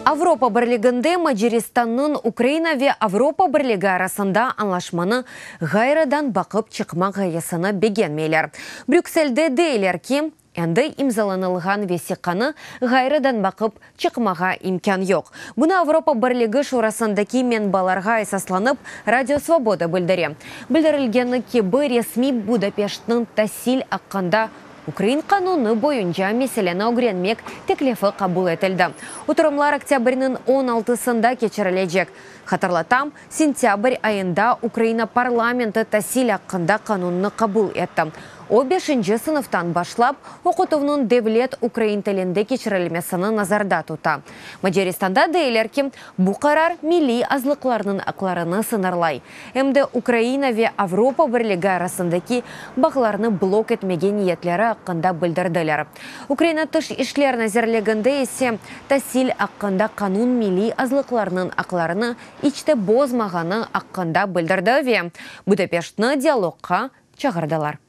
Avropa Birliginde Macaristannıñ Ukraina ve Avropa Birligi arasında añlaşmanı ğayrıdan baqıp çıqmaq ğayesini begenmeyler. Brükselde deyler ki, endi imzalanılğan vesiqanı ğayrıdan baqıp çıqmağa imkân yoq. Bunı Avropa Birligi Şurasındaki menbalarğa esaslanıp Radio Svoboda bildire. Bildirilgeni kibi, resmiy Budapeştniñ tasil aqqında ukrain qanunı boyunca meseleni ögrenmek teklifi qabul etildi. Oturımlar oktâbrniñ 16sında keçirilecek. Hatırlatam, sentâbr ayında Ukraina parlamenti tasil aqqında qanunnı qabul etti. O, beşinci sınıftan başlap, oqutuvnıñ devlet ukrain tilinde keçirilmesini nazarda tuta. Macaristanda deyler ki, bu qarar milliy azlıqlarnıñ aqlarını sıñırlay, em de Ukraina ve Avropa Birligi arasındaki bağlarnı blok etmege niyetleri aqqında bildirdiler. Ukraina Tış işler nazirliginde ise tasil aqqında qanun milliy azlıqlarnıñ aqlarını iç te bozmağanı aqqında bildirdi ve Budapeştni dialogqa çağırdılar.